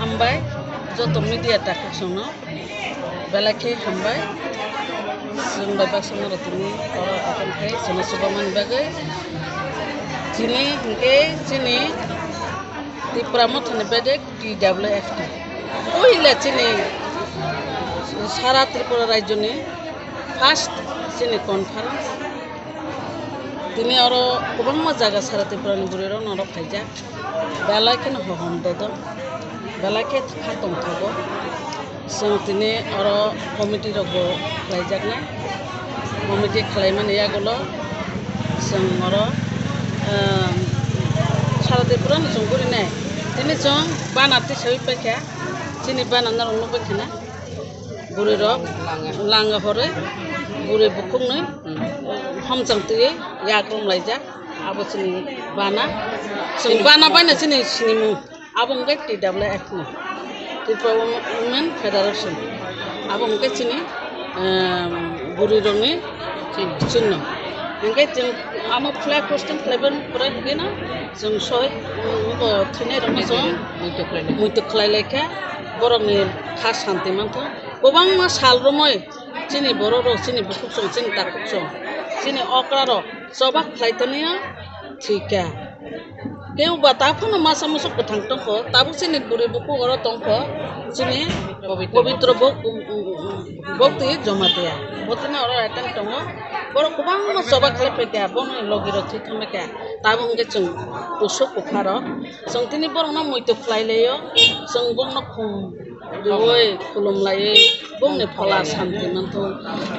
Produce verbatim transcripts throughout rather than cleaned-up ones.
Hambai, joto media takhuk songno belai khe hambai. Chwng bai baksa norok tini oro open khe chwngno chubamani bagwi. Chini hinkhe chini Tipra Mothani bedek T W F T. Puila chini sara Tripura rajyoni first chini conference. Tini oro kwbangma jaga sara Tripurani bwrwirok norok khaijak. Belai kheno hohom dodo, belai khe kha tongthogo. Chwng tini oro committee rokbo khlaijaknai. Committee khlaimani yagulo chwng oro, um, sara Tripurano chwng gurinai. Tini chwng banner tisaui paikha, chini banner norok nukbai khana. Bwrwirok langa horwi bwrwi bukhuknwi homchang twiwi yak romlaijak. Abo chini bana, chwng bana baino chini sinimung. Abo hwnkhe T W F ni, Tripura Women Federation. Abo hwnkhe chini, em, bwrwirokni chinno. Hwnkhe chwng amo flag hosting khlaiban pore hwnkhe no chwng sohid, um, thwinairokno chwng muitu khlai lai kha, borokni kha santi manthok. Kwbangma sal romwi chini borok rok, chini bukhuk song, chini takhuk song, chini okra rok choba khlai tani thwikha. Kebo ba ta phano masa musu kwthang tongkho, tabuk chini bwrwi bukhuk oro tongkho, chini Pabitra bok-, bokti Jamatia. Botino oro attend tongo. Borok kwbangma choba khlai phaikha, bono logi rok thwi thangbaikha. Tabuk hwnkhe chwng kusuk kupharok. Chwng tini borokno muitu khlai laio, chwng borokno khum riui khulum laiwi bongni phola santi manthok.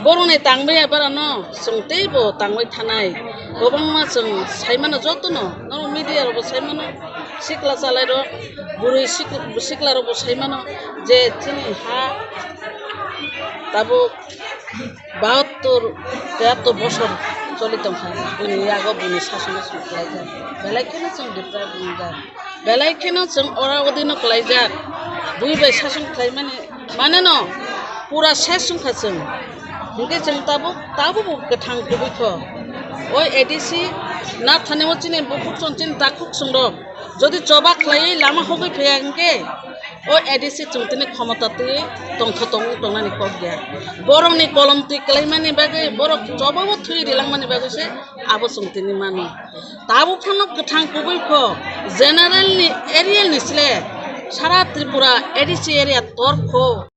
Borokni tangbai abarano chwng teibo tangbai thanai. Kwbangma chwng saimano jotono, norok media rokbo saimano, sikla chalairok, bwrwi sik-, siklarokbo saimano je chini ha tabuk bahattor, teyattor bosor choli tongkha, bini yago bini sasono chwng khlaijak. Belai kheno chwng deprive wngjak. Belai kheno chwng ora odino khlaijak. Bui bai sason khlaimani, maneno pura ses wngkha chwng. Hinkhe chwng tabuk, tabukbo kwthang kubui kho. Oi A D C nathani o chini bukhuk song, chini takhuk song rok jodi choba khlaiwi lama hogwi phaiya hinkhe, o A D C chwng tini khomota twi tongtho tongwi tongnani kok ya. Borokni kolom twi kwlaimani bagwi, borok chobao thwi rilangmani bagwi se abo chwng tini mano. Tabuk phano kwthang kubui kho, general ni area ni sle sara Tripura A D C area tor kho.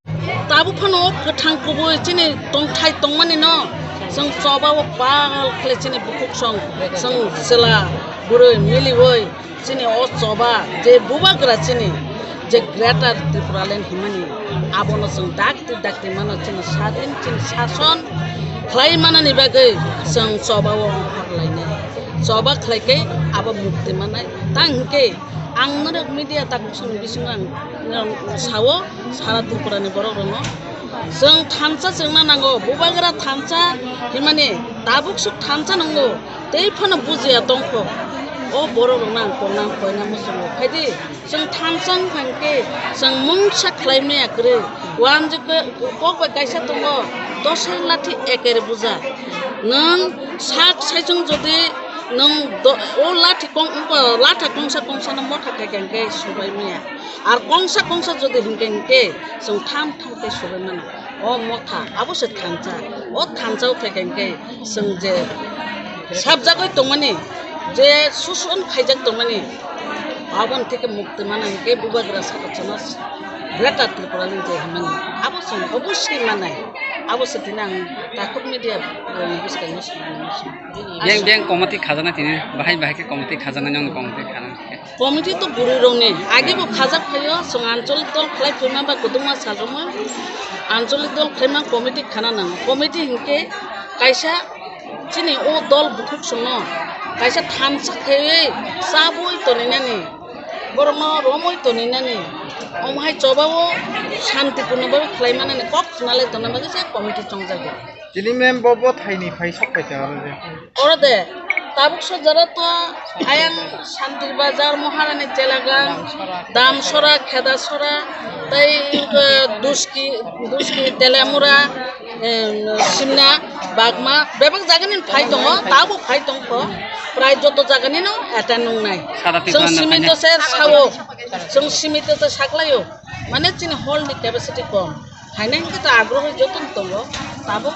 Tabuk phano kwthang kubui chini tongthai tongmani no chwng chobao pal khle chini bukhuk song, chwng chwla bwrwi miliwi chini o choba je bubagra chini je Greater Tripura Land himani abono chwng dakti dakti mano chini sadin chini sason khlai manani bagwi chwng chobao ongkhor lainai choba khlai khe abo mukti manai tang hinkhe ang norok media takhuk song bisingo ang sao sara Tripura ni borok rokno chwng thansa chwngna nango bubagra thansa himani tabuk suk thansa nango. Tei phano bujiya tongkho. O borok rokno ang kok nang koina muchungo. Phaidi, chwng thansa wngkha hinkhe, chwng mungsa khlai maya kwrwi. Wanjwk khe kok bai kaisa tongo, dosai lathi ekere buja. Nwng sak saichung jodi nwng do-, o lathi kong-, latha kongsa kongsano motha khaikha hinkhe subai maya. Ar kongsa kongsa jodi hinkhe hinkhe chwng tham tham khe subai mano. O motha, abo se thansa. O thansa o phaikha hinkhe chwng je sabjagwi tongmani, je suson khaijak tongmani, aboni theke mukti mana hinkhe bubagra saka chana Greater Tripura ni je himani. Abo chwng oboswi manai. Abo se tini ang takhuk media rokni bwskango swngwi mano. Yang, yang committee khajana tini, bahai bahai khe committee khajana, yang committee khajana. Committee to bwrwi rokni age bo khajak phaio, chwng anchalik dol khlai phaima ba kwdwngma sal rwma, anchalik dol khlaima committee khana nango. Committee hinkhe kaisa chini o dol bukhuk songno kaisa thansa khaiwi chabwi toninani, borokno romwi toninani, omo hai chobao santipurno bagwi khlai manani kok khna lai tongna bagwi se committee chongjago. Tini mem bo bo thaini phai sok paikha oro de. Oro de, Tabuk sojaro to ayang Santir Bazar, Maharani Chelagang, Damsora, Khedasora, tei, eh, Duski, Duski, Telemura, eh, Simna, Bagma, bebak jagani phai tongo, tabuk phai tongkho, prai joto jagani no attend wngnai. Sara Chwng Tiprano simi phainai. To se sao, chwng simi to se saklaio, mane chini hall ni capacity kom. Haino hwnkhe ta agrohoi jotono tongo, tabuk,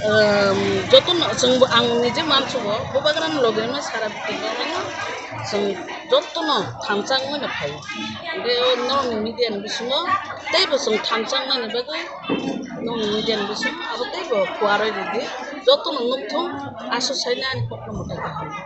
um, jotono chwngbo ang nije mansugo, bubagrani logeno sara bitingo chwng jotono thamsa wngmano phaio. Hwnkhe o norokni media ni bisingo teibo chwng thamsa wngnani bagwi norokni media ni bisingo abo teibo kuarwi ridi, jotono nukthung, aswk saino ani kokno mwtai kaham.